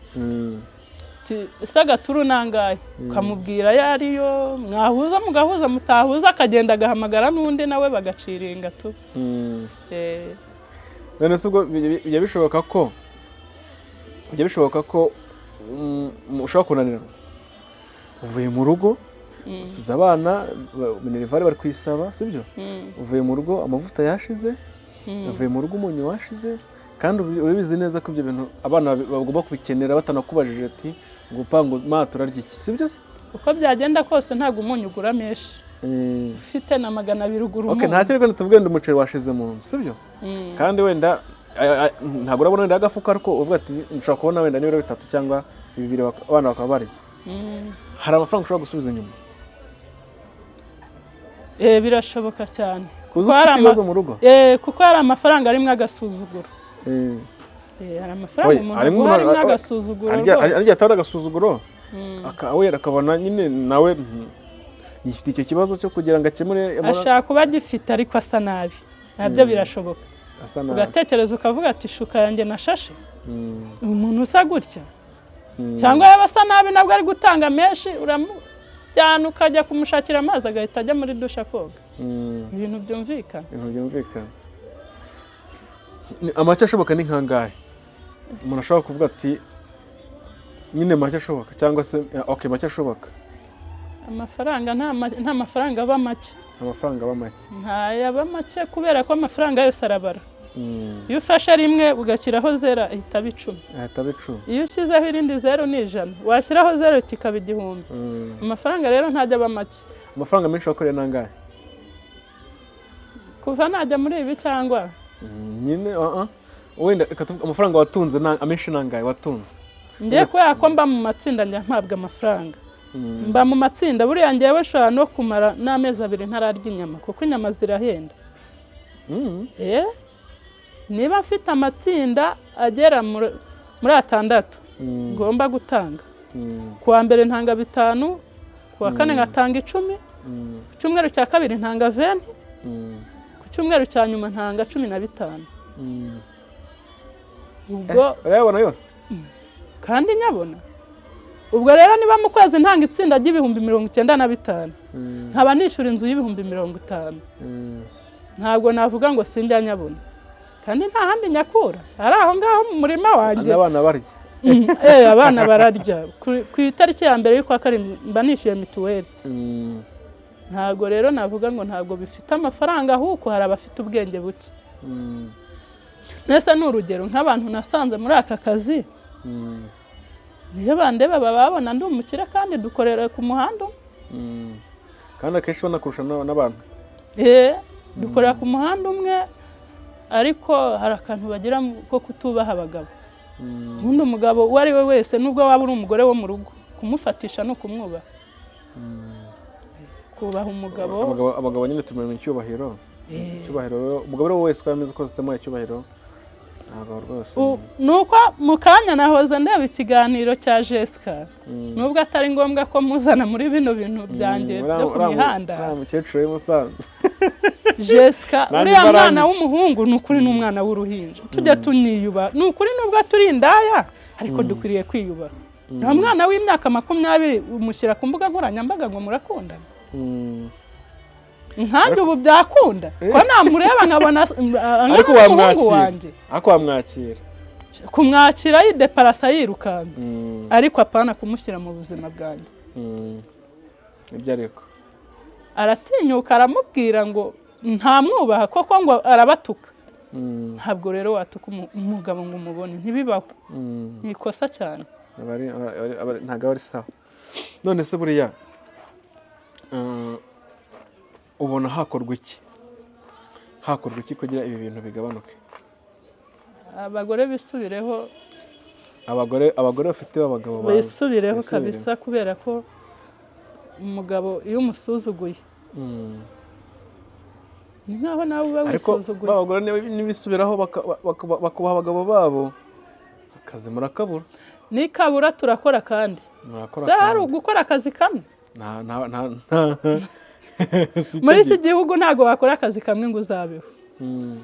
Speaker 2: Ati: "Ese agaturu nangahe?" Ukamubwira ayo ariyo, mwahuza mugahuza, mutahuza akagenda agahamagara n'undi nawe bagaciringa tu.
Speaker 1: None se ubwo bijya bishoboka ko ushobora kunanirwa uvuye mu rugo, usize abana minerval bari kuyisaba, sibyo? Uvuye mu rugo amavuta yashize, uvuye mu rugo umunyu washize, kandi urabizi neza ko ibyo bintu abana bagomba kubikenera batanakubajije ati ngo pango ma turarya iki, sibyo se?
Speaker 2: Uko byagenda kose ntabwo umunyu ugura menshi. Ufite na 200 ugura
Speaker 1: Okay,
Speaker 2: umunyu.
Speaker 1: Ntacyo, reka tuvuge ngo umuceri washize mu nzu, sibyo? Kandi wenda ntabwo urabona wenda agafuka, ariko uvuga ati nshobora kubona wenda n'ibiro 3 cyangwa 2, abana bakaba barya. Hari amafaranga ushobora gusubiza inyuma?
Speaker 2: Birashoboka cyane.
Speaker 1: Kuza
Speaker 2: Kuko hari
Speaker 1: ufite ibibazo mu rugo.
Speaker 2: Kuko hari amafaranga arimo agasuzuguro. Hari amafaranga
Speaker 1: Oya,
Speaker 2: umuntu
Speaker 1: harimo
Speaker 2: aguha arimo agasuzuguro rwose.
Speaker 1: Harya atari agasuzuguro, wenda akabona nyine nawe yifite icyo kibazo cyo kugira ngo akemure
Speaker 2: Ashaka kuba agifite ariko asa nabi, nabyo birashoboka.
Speaker 1: Asa nabi.
Speaker 2: Ugatekereza ukavuga ati: "Ishuka yanjye nashashe, umuntu usa gutya?" Cyangwa yaba asa nabi nabwo ari gutanga menshi, uramujyana ukajya kumushakira amazi, agahita ajya muri douche akoga. Ibintu byumvikana.
Speaker 1: Ibintu byumvikana. Amake ashoboka ni nkangahe umuntu ashobora kuvuga ati nyine make ashoboka, cyangwa se okay, make ashoboka?
Speaker 2: Amafaranga nta mafaranga aba make.
Speaker 1: Amafaranga aba make.
Speaker 2: Ntayaba make kubera ko amafaranga yose arabara. Iyo ufashe rimwe ugashyiraho zero ahita aba 10.
Speaker 1: Ahita aba 10.
Speaker 2: Iyo ushyizeho irindi zeru ni 100, washyiraho zeru kikaba 1000. Amafaranga rero ntajya aba make.
Speaker 1: Amafaranga menshi wakoreye ni angahe?
Speaker 2: Kuva najya muri ibi cyangwa?
Speaker 1: Nyine wenda reka tuvuge amafaranga watunze, amenshi ni angahe watunze?
Speaker 2: Ngiye kubera ko mba mu matsinda, njya mpabwa amafaranga. Mba mu matsinda, buriya ngewe nshobora no kumara n'amezi 2 ntararya inyama kuko inyama zirahenda. Niba mfite amatsinda agera muri atandatu ngomba gutanga, ku wa mbere ntanga 5, ku wa kane ngatanga 10, ku cyumweru cya kabiri ntanga 20, ku cyumweru cya nyuma ntanga 15. Ubwo
Speaker 1: Urayabona yose?
Speaker 2: Kandi nyabona. Ubwo rero niba mu kwezi ntanga itsinda ry'ibihumbi 95, nkaba nishyura inzu y'ibihumbi 50, ntabwo navuga ngo sinjya nyabona, kandi nta handi nyakura, ari aho ngaho mu murima wanjye.
Speaker 1: N'abana barya.
Speaker 2: Abana bararya. Ku itariki ya mbere y'ukwa karindwi mba nishyuye mituweli. Ntabwo rero navuga ngo ntabwo bifite amafaranga, ahubwo hari abafite ubwenge buke. Mbese ni urugero nk'abantu nasanze muri aka kazi, niyo bandeba baba babona ndi umukire kandi dukorera ku muhanda umwe.
Speaker 1: Kandi akenshi banakurusha n'abantu.
Speaker 2: Dukorera ku muhanda umwe, ariko hari akantu bagira ko kutubaha abagabo. Ubundi umugabo uwo ari we wese, nubwo waba uri umugore wo mu rugo, kumufatisha ni ukumwubaha. Kubaha umugabo.
Speaker 1: Abagabo nyine tumenya icyubahiro. Icyubahiro rero, umugabo uwo wese uko yameze kose utamuhaye icyubahiro ntabwo rwose.
Speaker 2: Ni uko mu kanya nahoze ndeba ikiganiro cya Jessica, nubwo atari ngombwa ko muzana muri bino bintu byanjye byo ku mihanda.
Speaker 1: Uriya mukecuru w'i Musanze.
Speaker 2: Jessica,
Speaker 1: Nanjye
Speaker 2: uriya mwana
Speaker 1: baranyishe.
Speaker 2: w'umuhungu, ni ukuri ni umwana w'uruhinja. Tujya tuniyubaha, ni ukuri, nubwo turi indaya ariko dukwiriye kwiyubaha. Nta mwana w'imyaka 20 umushyira ku mbuga nkoranyambaga ngo murakundana. Nkanjye ubu byakunda ko namureba nkabona angana
Speaker 1: Ariko
Speaker 2: n'umuhungu
Speaker 1: wamwakira?
Speaker 2: wanjye.
Speaker 1: Ariko wamwakira?
Speaker 2: Kumwakira yideparasa yirukanka, ariko apana kumushyira mu buzima bwanjye.
Speaker 1: Ibyo ariko.
Speaker 2: Aratinyuka aramubwira ngo ntamwubaha koko, ngo arabatuka. Ntabwo rero watuka umugabo ngo umubone, ntibibaho. Ni ikosa cyane.
Speaker 1: Ntabwo aba ari sawa. None se buriya ubona hakorwa iki, hakorwa iki kugira ibi bintu bigabanuke?
Speaker 2: Abagore bisubireho.
Speaker 1: Abagore bafite abagabo bawe.
Speaker 2: Bisubireho.
Speaker 1: Bisubireho.
Speaker 2: Kabisa, kubera ko umugabo iyo umusuzuguye ni nkaho nawe uba
Speaker 1: Ariko
Speaker 2: wisuzuguye.
Speaker 1: ba bagore nibisubiraho bakubaha abagabo babo, akazi murakabura.
Speaker 2: Nikabura turakora kandi.
Speaker 1: Murakora
Speaker 2: Se hari
Speaker 1: kandi.
Speaker 2: ugukora akazi kamwe?
Speaker 1: Nta si
Speaker 2: Muri iki
Speaker 1: itegeko.
Speaker 2: gihugu ntabwo wakora akazi kamwe ngo uzabeho.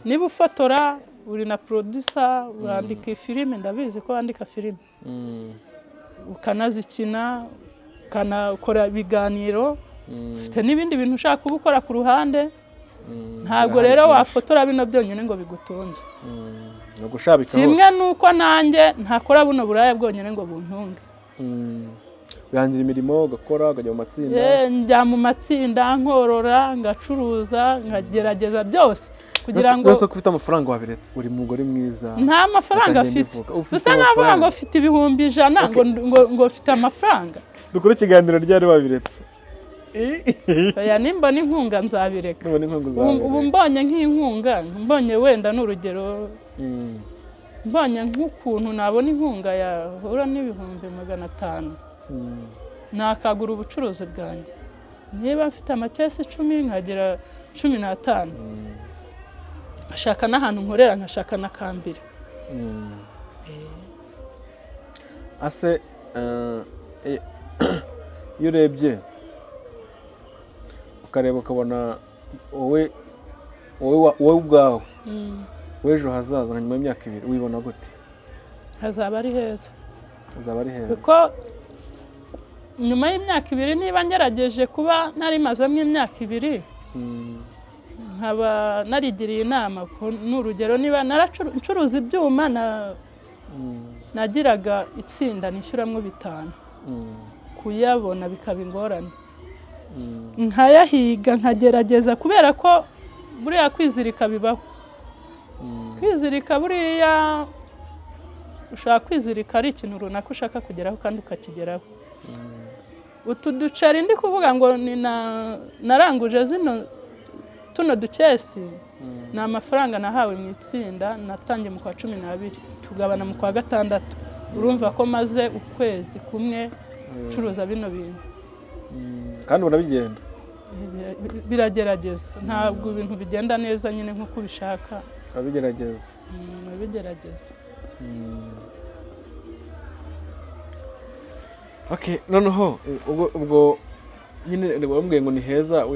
Speaker 2: Niba ufotora, uri na producer, urandika filime, ndabizi ko wandika filime, ukanazikina, ukanakora ibiganiro, ufite n'ibindi bintu ushaka kuba ukora ku ruhande. Ntabwo
Speaker 1: Birahari
Speaker 2: rero
Speaker 1: byinshi.
Speaker 2: wafotora bino byonyine ngo bigutunge.
Speaker 1: Ni ugushabika
Speaker 2: Kimwe
Speaker 1: hose.
Speaker 2: n'uko nanjye ntakora buno buraya bwonyine ngo buntunge.
Speaker 1: Wihangira imirimo, ugakora, ukajya mu matsinda.
Speaker 2: Njya mu matsinda, nkorora, ngacuruza, nkagerageza byose kugira ngo
Speaker 1: Wese ko ufite amafaranga wabiretse, uri umugore mwiza.
Speaker 2: Nta mafaranga
Speaker 1: Bakagenda
Speaker 2: afite.
Speaker 1: ivuga, ufite
Speaker 2: Gusa navuga ngo
Speaker 1: amafaranga.
Speaker 2: mfite 100,000 ngo mfite amafaranga.
Speaker 1: Dukore ikiganiro ryari wabiretse?
Speaker 2: Oya, nimbona inkunga nzabireka.
Speaker 1: Nubona inkunga
Speaker 2: Ubu
Speaker 1: uzabireka.
Speaker 2: mbonye nk'inkunga, mbonye wenda ni urugero, mbonye nk'ukuntu nabona inkunga yahura n'500,000, nakagura ubucuruzi bwanjye. Niba mfite amakesi 10, nkagira 15, nkashaka n'ahantu nkorera, nkashaka na kambira.
Speaker 1: Ase iyo urebye ukareba ukabona wowe ubwawe w'ejo hazaza nka nyuma y'imyaka 2 wibona gute?
Speaker 2: Hazaba ari heza.
Speaker 1: Hazaba ari heza.
Speaker 2: Kuko nyuma y'imyaka 2, niba ngerageje kuba narimazemo imyaka 2, nkaba narigiriye inama, ni urugero, niba ncuruza ibyuma, nagiraga itsinda nishyuramo 5, kuyabona bikaba ingorane, nkayahiga, nkagerageza, kubera ko buriya kwizirika bibaho. Kwizirika, buriya ushobora kwizirika ari ikintu runaka ushaka kugeraho kandi ukakigeraho. Utu duceri ndi kuvuga ngo ni naranguje zino tuno dukesi, ni amafaranga nahawe mu itsinda. Natangiye mu kwa 12, tugabana mu kwa gatandatu. Urumva ko maze ukwezi kumwe ncuruza bino bintu.
Speaker 1: Kandi ubona bigenda?
Speaker 2: Biragerageza, ntabwo ibintu bigenda neza nyine nk'uko ubishaka.
Speaker 1: Urabigerageza.
Speaker 2: Urabigerageza.
Speaker 1: Okay, noneho ubwo nyine wambwiye ngo ni heza,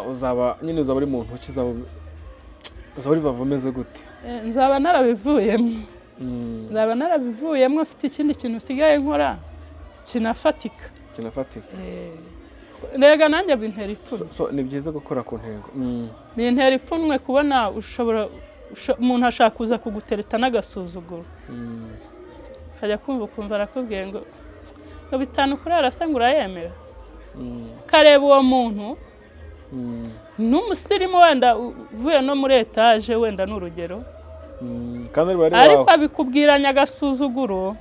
Speaker 1: uzaba nyine uzaba uri mu ntoki, uzaba uri vava umeze gute?
Speaker 2: Nzaba narabivuyemo. Nzaba narabivuyemo mfite ikindi kintu usigaye nkora kinafatika.
Speaker 1: Kinafatika.
Speaker 2: Rega nanjye bintera ipfunwe.
Speaker 1: So, ni byiza gukora ku ntego.
Speaker 2: Bintera ipfunwe kubona ushobora umuntu ashaka kuza kugutereta n'agasuzuguro, ukajya kumva ukumva arakubwiye ngo 5 kurara se, ngo urayemera? Ukareba uwo muntu n'umusirimu, wenda uvuye no muri etaje, wenda ni urugero,
Speaker 1: Kandi ari
Speaker 2: ariko
Speaker 1: wawe.
Speaker 2: abikubwiranya agasuzuguro,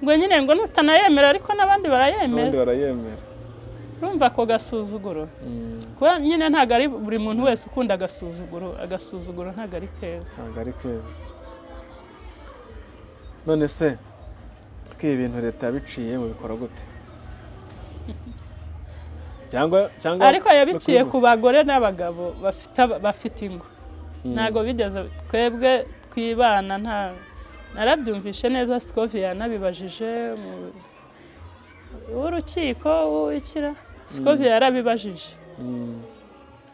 Speaker 2: ngo nyine ngo nutanayemera ariko n'abandi barayemera.
Speaker 1: N'abandi barayemera.
Speaker 2: Urumva ako gasuzuguro? Kuba nyine ntabwo ari buri muntu wese ukunda agasuzuguro. Agasuzuguro ntabwo ari keza.
Speaker 1: Ntabwo ari keza. None se ko ibi bintu leta yabiciye, mubikora gute? Cyangwa
Speaker 2: Ariko yabiciye
Speaker 1: no
Speaker 2: ku bagore n'abagabo bafite ingo. Ntabwo bigeze twebwe twibana. Nta narabyumvishe neza, Scovia yanabibajije w'urukiko w'ikira, Scovia yarabibajije,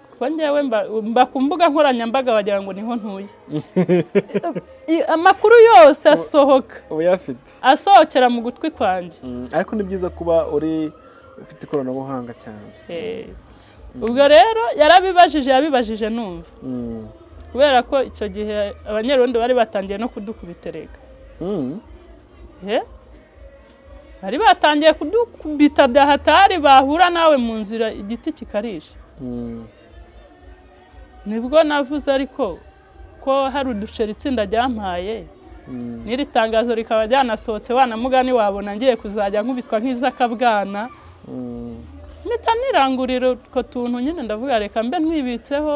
Speaker 2: kuko njyewe mba ku mbuga nkoranyambaga wagira ngo niho ntuye. Amakuru yose asohoka
Speaker 1: Uba uyafite.
Speaker 2: asohokera mu gutwi kwanjye.
Speaker 1: Ariko ni byiza kuba uri ufite ikoranabuhanga cyane.
Speaker 2: Ubwo rero yarabibajije, yabibajije numva, kubera ko icyo gihe Abanyerondo bari batangiye no kudukubita erega. Bari batangiye kudukubita bya hatari, bahura nawe mu nzira igiti kikarisha. Nibwo navuze ariko ko hari uduceri itsinda ryampaye. N'iri tangazo rikaba ryanasohotse, wanamugani wabona ngiye kuzajya nkubitwa nk'izakabwana. Mpita nirangurira utwo tuntu nyine, ndavuga reka mbe ntwibitseho,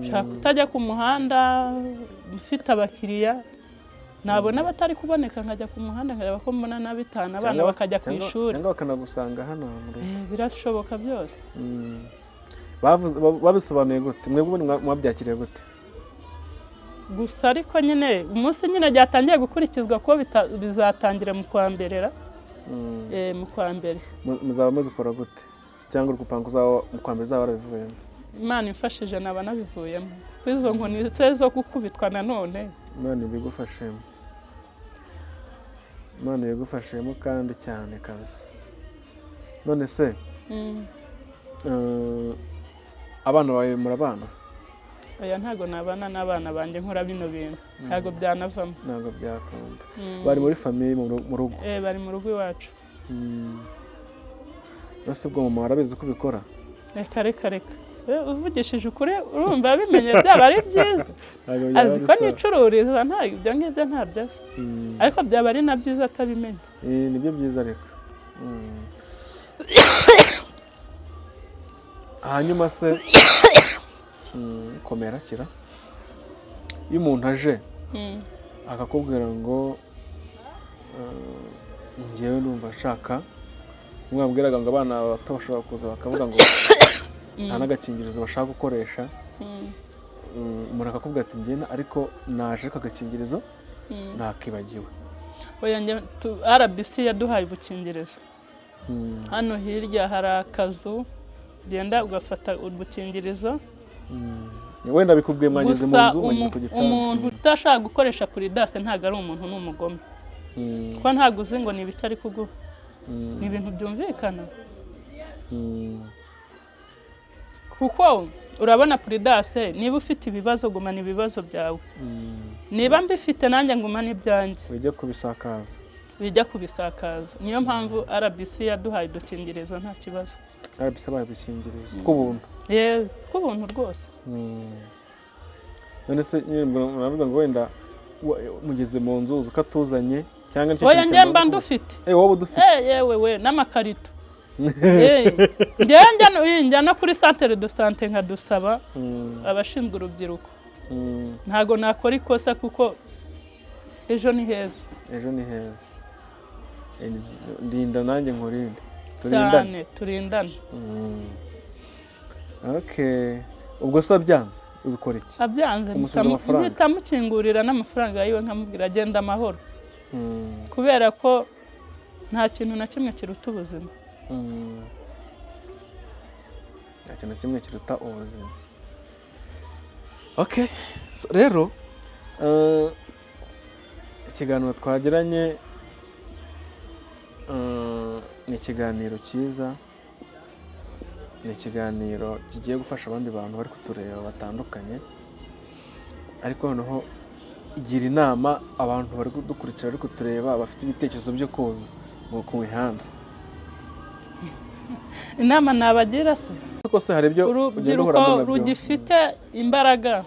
Speaker 2: nshaka kutajya ku muhanda mfite abakiriya, nabona batari kuboneka nkajya ku muhanda nkareba ko mbona na bitanu, abana bakajya ku ishuri.
Speaker 1: Cyangwa bakanagusanga hano mu rugo.
Speaker 2: Birashoboka byose.
Speaker 1: Babisobanuye gute? Mwebwe ubundi mwabyakiriye gute?
Speaker 2: Gusa ariko nyine umunsi nyine byatangiye gukurikizwa ko bizatangira mu kwa mbere ra. Mu kwa mbere.
Speaker 1: Muzaba mubikora gute, cyangwa uri gupanga uzaba mu kwa mbere uzaba warabivuyemo?
Speaker 2: Imana imfashije naba nabivuyemo, kuko izo nkoni se zo gukubitwa nanone.
Speaker 1: Imana ibigufashemo, Imana ibigufashemo kandi cyane kabisa. None se abana bawe murabana?
Speaker 2: Oya, ntabwo nabana n'abana banjye nkora bino bintu, ntabwo byanavamo.
Speaker 1: Ntabwo byakunda. Bari muri famille, mu rugo?
Speaker 2: Bari mu rugo iwacu.
Speaker 1: Ese ubwo mama warabizi ko ubikora?
Speaker 2: Reka reka reka. Uvugishije ukuri, urumva bimenye byaba ari byiza?
Speaker 1: Ntabwo byaba
Speaker 2: Azi ko
Speaker 1: ari sawa.
Speaker 2: nicururiza, nta ibyo ngibyo ntabyo azi. Ariko byaba ari na byiza atabimenye.
Speaker 1: Nibyo byiza reka. Hanyuma se, komera kira, iyo umuntu aje akakubwira ngo njyewe numva nshaka, mwabwiraga ngo abana bato bashobora kuza bakavuga ngo nta n'agakingirizo bashaka gukoresha. Umuntu akakubwira ati njye ariko naje, ariko agakingirizo nakibagiwe.
Speaker 2: Oya, RBC yaduhaye ubukingirizo. Hano hirya hari akazu, ugenda ugafata udukingirizo.
Speaker 1: Wenda bikubwiye mwageze mu
Speaker 2: Gusa
Speaker 1: nzu, mwageze ku gitanda.
Speaker 2: umuntu utashaka gukoresha Prudence ntabwo ari umuntu, ni umugome, kuko ntabwo uzi ngo ni ibiki ari kuguha. Ni ibintu byumvikana, kuko urabona Prudence, niba ufite ibibazo gumana ibibazo byawe, niba mbifite nanjye ngumana ibyanjye.
Speaker 1: Ujye kubisakaza.
Speaker 2: Bijya kubisakaza. Niyo mpamvu RBC yaduhaye udukingirizo, nta kibazo.
Speaker 1: RBC abaye udukingirizo tw'ubuntu?
Speaker 2: Yewe, tw'ubuntu rwose.
Speaker 1: None se nyine muravuze ngo wenda mugeze mu nzu uzi ko atuzanye, cyangwa nicyo
Speaker 2: Oya,
Speaker 1: kintu
Speaker 2: njye
Speaker 1: cyamaze
Speaker 2: mba ndufite.
Speaker 1: Wowe udufite?
Speaker 2: Yewe we, n'amakarito. Njyewe njya no kuri centre de santé nkadusaba abashinzwe urubyiruko. Ntabwo nakora ikosa, kuko ejo ni heza.
Speaker 1: Ejo ni heza. Ndinda nanjye nkurinde, turindane.
Speaker 2: Cyane, turindane.
Speaker 1: Okay, ubwo se byanze ubikora iki?
Speaker 2: Abyanze
Speaker 1: Umusubiza amafaranga?
Speaker 2: mpita mukingurira n'amafaranga yiwe, nkamubwira agenda amahoro, kubera ko nta kintu na kimwe kiruta ubuzima.
Speaker 1: Nta kintu na kimwe kiruta ubuzima. Okay, so, rero ikiganiro twagiranye ni ikiganiro cyiza, ni ikiganiro kigiye gufasha abandi bantu bari kutureba batandukanye. Ariko noneho igira inama abantu bari kudukurikira, bari kutureba, bafite ibitekerezo byo kuza ku mihanda.
Speaker 2: Inama nabagira se?
Speaker 1: Ariko se hari ibyo ugenda
Speaker 2: Urubyiruko
Speaker 1: uhuramo nabyo?
Speaker 2: rugifite imbaraga,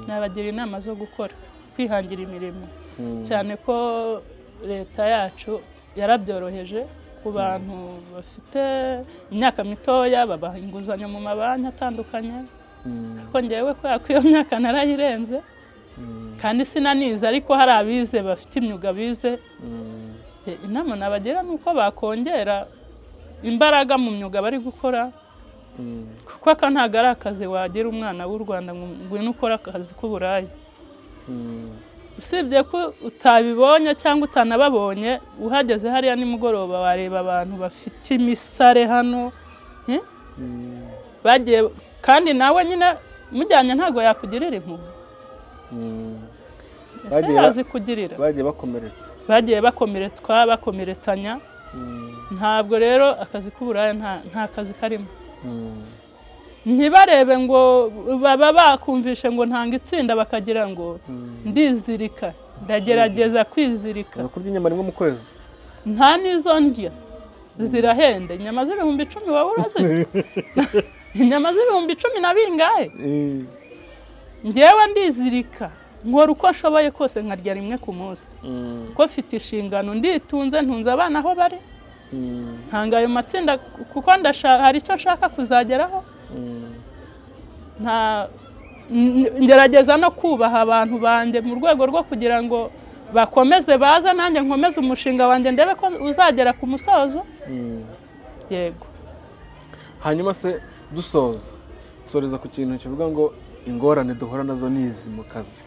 Speaker 2: nabagira inama zo gukora, kwihangira imirimo, cyane ko leta yacu yarabyoroheje ku bantu bafite imyaka mitoya, babaha inguzanyo mu mabanki atandukanye. Ariko ngewe kubera ko iyo myaka narayirenze, kandi sinanize, ariko hari abize bafite imyuga bize. Inama nabagira ni uko bakongera imbaraga mu myuga bari gukora, kuko aka ntabwo ari akazi wagira umwana w'u Rwanda ngo ngwino ukore akazi k'uburaya. Usibye ko utabibonye cyangwa utanababonye, uhageze hariya nimugoroba wareba abantu bafite imisare hano, eh? Bagiye, kandi nawe nyine mujyanye ntabwo yakugirira impuhwe. Ese yazikugirira?
Speaker 1: Bagiye bakomeretse.
Speaker 2: Bagiye bakomeretswa, bakomeretsanya. Ntabwo rero akazi k'uburaya nta kazi karimo. Ntibarebe ngo baba bakumvishe ngo ntanga itsinda, bakagira ngo ndizirika, ndagerageza kwizirika.
Speaker 1: Uza kurya inyama rimwe mu kwezi.
Speaker 2: Nta n'izo ndya, zirahenda. Inyama z'ibihumbi 10 waba urazirya? Inyama z'ibihumbi cumi na bingahe? Ngewe ndizirika. Nkora uko nshoboye kose nkarya rimwe ku munsi, kuko mfite inshingano, nditunze, ntunze abana aho bari, ntanga ayo matsinda kuko ndashaka, hari icyo nshaka kuzageraho. Nta ngerageza no kubaha abantu banjye mu rwego rwo kugira ngo bakomeze baze, nanjye nkomeze umushinga wanjye, ndebe ko uzagera ku musozo. Yego.
Speaker 1: Hanyuma se dusoza, soreza ku kintu kivuga ngo ingorane duhura nazo ni izi mu kazi.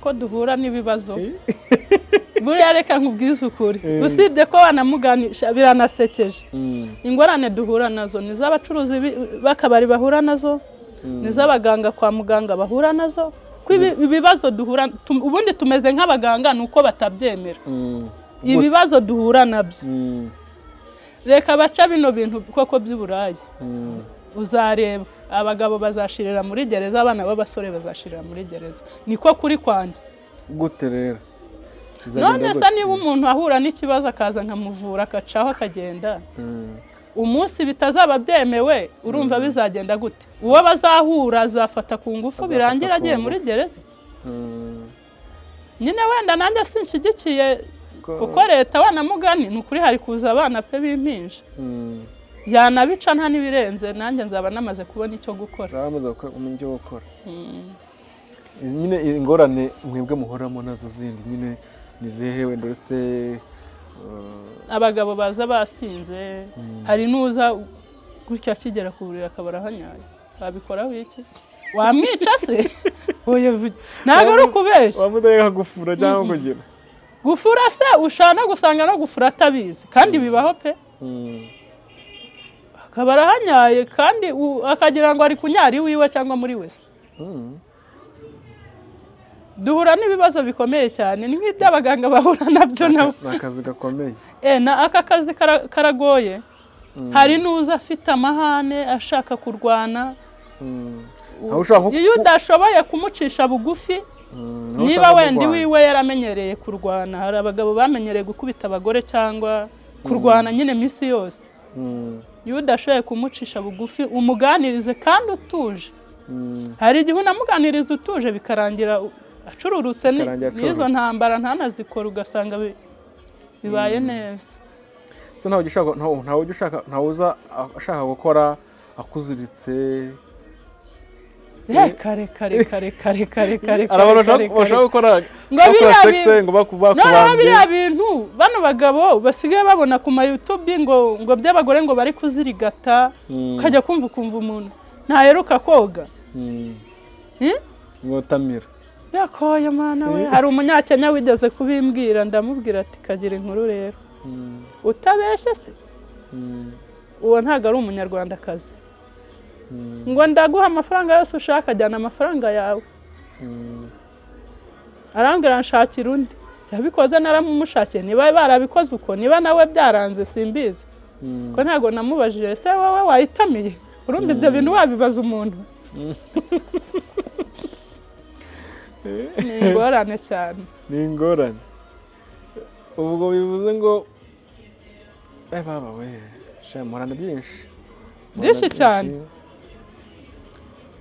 Speaker 2: Ko duhura n'ibibazo buriya, reka nkubwize ukuri, usibye ko wanamuganisha biranasekeje. Ingorane duhura nazo ni iz'abacuruzi b'akabari bahura nazo, ni iz'abaganga kwa muganga bahura nazo, ko ibibazo duhura ubundi tumeze nk'abaganga, ni uko batabyemera. Ibibazo duhura nabyo, reka baca bino bintu koko by'uburaya, uzareba abagabo bazashirira muri gereza, abana b'abasore bazashirira muri gereza, niko kuri kwanjye.
Speaker 1: Gute rero? Bizagenda
Speaker 2: None se
Speaker 1: gute?
Speaker 2: niba umuntu ahura n'ikibazo akaza nkamuvura, agacaho akagenda, umunsi bitazaba byemewe urumva bizagenda gute? Uwo bazahura azafata ku ngufu,
Speaker 1: Azafata
Speaker 2: birangira
Speaker 1: ku
Speaker 2: agiye muri
Speaker 1: ngufu.
Speaker 2: gereza. Nyine wenda nanjye sinshyigikiye, kuko leta wanamugani ni ukuri, hari kuza abana pe b'impinja, yanabica nta n'ibirenze, nanjye nzaba namaze kubona icyo gukora.
Speaker 1: Bamaze kumenya icyo gukora. Izi nyine ingorane mwebwe muhoramo nazo zindi nyine ni izihe wenda, uretse
Speaker 2: Abagabo baza basinze, hari n'uza gutya akigera ku buriri akaba arahanyaye, wabikoraho iki? Wamwica se? Oya, ntabwo ari ukubeshya.
Speaker 1: Wamudaheka gufura cyangwa kugira
Speaker 2: Gufura se, ushobora no gusanga no gufura atabizi, kandi bibaho pe. Akaba arahanyaye kandi akagira ngo ari kunyara iwiwe cyangwa muri wese. Duhura n'ibibazo bikomeye cyane, ni nk'iby'abaganga bahura nabyo nabo.
Speaker 1: Ni akazi gakomeye.
Speaker 2: Na aka kazi karagoye. Hari n'uza afite amahane, ashaka kurwana.
Speaker 1: Aho ushaka
Speaker 2: Iyo udashoboye kumucisha bugufi,
Speaker 1: aho
Speaker 2: niba
Speaker 1: usanga
Speaker 2: wenda
Speaker 1: murwana.
Speaker 2: iwiwe yaramenyereye kurwana, hari abagabo bamenyereye gukubita abagore cyangwa kurwana nyine iminsi yose, iyo udashoboye kumucisha bugufi, umuganirize kandi utuje, hari igihe unamuganiriza utuje bikarangira acururutse
Speaker 1: Bikarangira
Speaker 2: n'izo
Speaker 1: acururutse.
Speaker 2: ntambara ntanazikora, ugasanga bibaye neza.
Speaker 1: So ntawe ujya ushaka, ntawe ujya ushaka, ntawe uza ashaka gukora akuziritse?
Speaker 2: Reka reka reka reka reka reka reka.
Speaker 1: Hari abantu
Speaker 2: Reka reka
Speaker 1: bashaka
Speaker 2: reka.
Speaker 1: gukora
Speaker 2: Ngo
Speaker 1: bakora
Speaker 2: biriya
Speaker 1: sexe ngo
Speaker 2: Noneho
Speaker 1: bakubambye.
Speaker 2: biriya bintu bano bagabo basigaye babona ku ma YouTube ngo by'abagore ngo bari kuzirigata, ukajya kumva ukumva umuntu ntaheruka koga. Hmm?
Speaker 1: Mwotamira.
Speaker 2: Yakoye mana we, hari Umunyakenya wigeze kubimbwira, ndamubwira ati kagira inkuru rero, utabeshye se, uwo ntabwo ari Umunyarwandakazi. Ngo ndaguha amafaranga yose ushaka, jyana amafaranga yawe. Arambwira nshakira undi, yabikoze naramumushakiye. Niba barabikoze uko, niba nawe byaranze simbizi, ko ntabwo namubajije. Ese wowe wayitamiye? Urumva ibyo bintu wabibaza umuntu? Ni ingorane cyane.
Speaker 1: Ni ingorane. Ubwo bivuze ngo baba we sha, muhorana byinshi.
Speaker 2: Byinshi
Speaker 1: Muhorana
Speaker 2: cyane.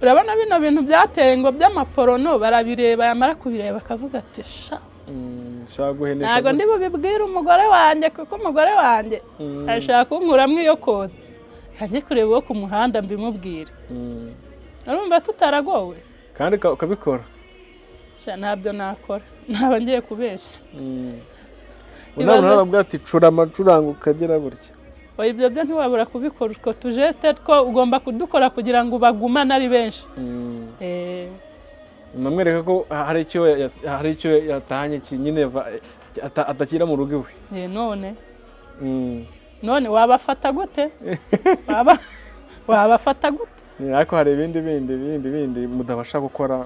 Speaker 2: Urabona bino bintu byateye ngo by'amaporono, barabireba, yamara kubireba akavuga ati sha,
Speaker 1: Shaka guhenesha
Speaker 2: ntabwo
Speaker 1: gute?
Speaker 2: ndi bubibwire umugore wanjye, kuko umugore wanjye ashaka kunkuramo iyo koti, njye kureba uwo ku muhanda mbimubwire. Urumva tutaragowe?
Speaker 1: Kandi ukabikora.
Speaker 2: Sha, ntabyo nakora, naba ngiye kubeshya.
Speaker 1: Unabona nabwo ati curama curanga ukagera gutya.
Speaker 2: Oya, ibyo byo ntiwabura kubikora, utwo tujeste two ugomba kudukora kugira ngo bagumane ari benshi.
Speaker 1: Namwereka ko hari icyo yatahanye nyine atakira mu rugo iwe.
Speaker 2: None none wabafata gute? Wabafata gute?
Speaker 1: Ariko hari ibindi bindi mudabasha gukora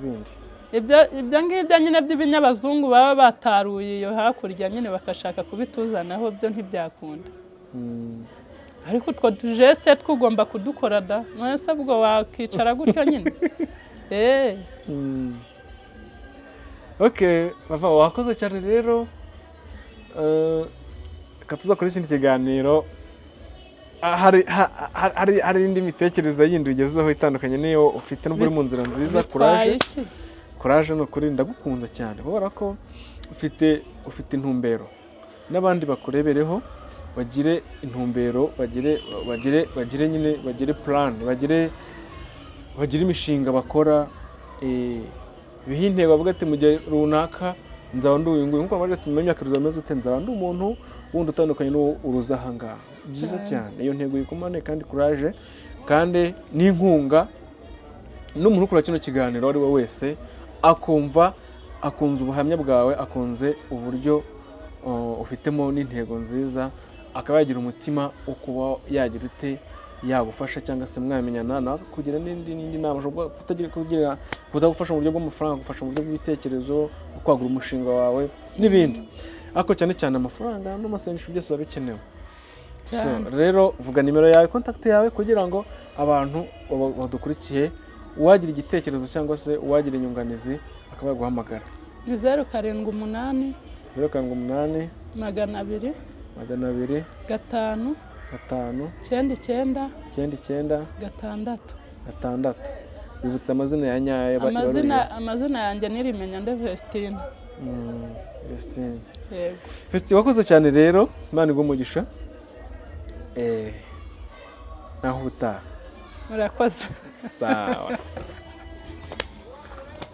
Speaker 1: bindi.
Speaker 2: Ibyo ngibyo nyine by'ibinyabazungu baba bataruye iyo hakurya nyine bakashaka kubituzanaho, byo ntibyakunda. Ariko utwo tujeste twugomba kudukora da, none se ubwo wakicara gutyo nyine?
Speaker 1: Okay, bava wakoze cyane rero. Reka tuzakora ikindi kiganiro. Hari indi mitekerereze yindi ugezeho itandukanye n'iyo ufite, nubwo uri mu nzira nziza.
Speaker 2: Bitwaye
Speaker 1: Kuraje.
Speaker 2: iki?
Speaker 1: Courage, ni ukuri ndagukunze cyane kubera ko ufite intumbero, n'abandi bakurebereho bagire intumbero, bagire nyine, bagire plan, bagire imishinga bakora, bihe intego, bavuga ati: "Mu gihe runaka nzaba ndi uyu nguyu." Nkuko bavuga ati: "Mu myaka uzaba umeze ute?" "Nzaba ndi umuntu wundi utandukanye n'uwo uruzi aha ngaha." Byiza cyane, iyo ntego yikumane, kandi courage, kandi n'inkunga n'umuntu ukora kino kiganiro uwo ari we wese akumva akunze ubuhamya bwawe, akunze uburyo ufitemo n'intego nziza, akaba yagira umutima wo kuba yagira ute, yagufasha cyangwa se mwamenyana, nawe kugira n'indi nama, ashobora kutagira kugira kutagufasha mu buryo bw'amafaranga, gufasha mu buryo bw'ibitekerezo, bwo kwagura umushinga wawe n'ibindi, ariko cyane cyane amafaranga n'amasengesho byose biba bikenewe. So, rero vuga nimero yawe, contact yawe, kugira ngo abantu badukurikiye, uwagira igitekerezo cyangwa se uwagira inyunganizi akaba yaguhamagara.
Speaker 2: Ni 078.
Speaker 1: 078.
Speaker 2: 200.
Speaker 1: 200.
Speaker 2: 5.
Speaker 1: 5.
Speaker 2: 99.
Speaker 1: 99.
Speaker 2: 6.
Speaker 1: 6. Bibutse amazina ya nyayo
Speaker 2: Amazina yanjye ni Rimenya nde Vestine.
Speaker 1: Vestine.
Speaker 2: Yego.
Speaker 1: Vestine, wakoze cyane rero, Imana iguhe umugisha. Naho ubutaha.
Speaker 2: Murakoze.
Speaker 1: Sawa.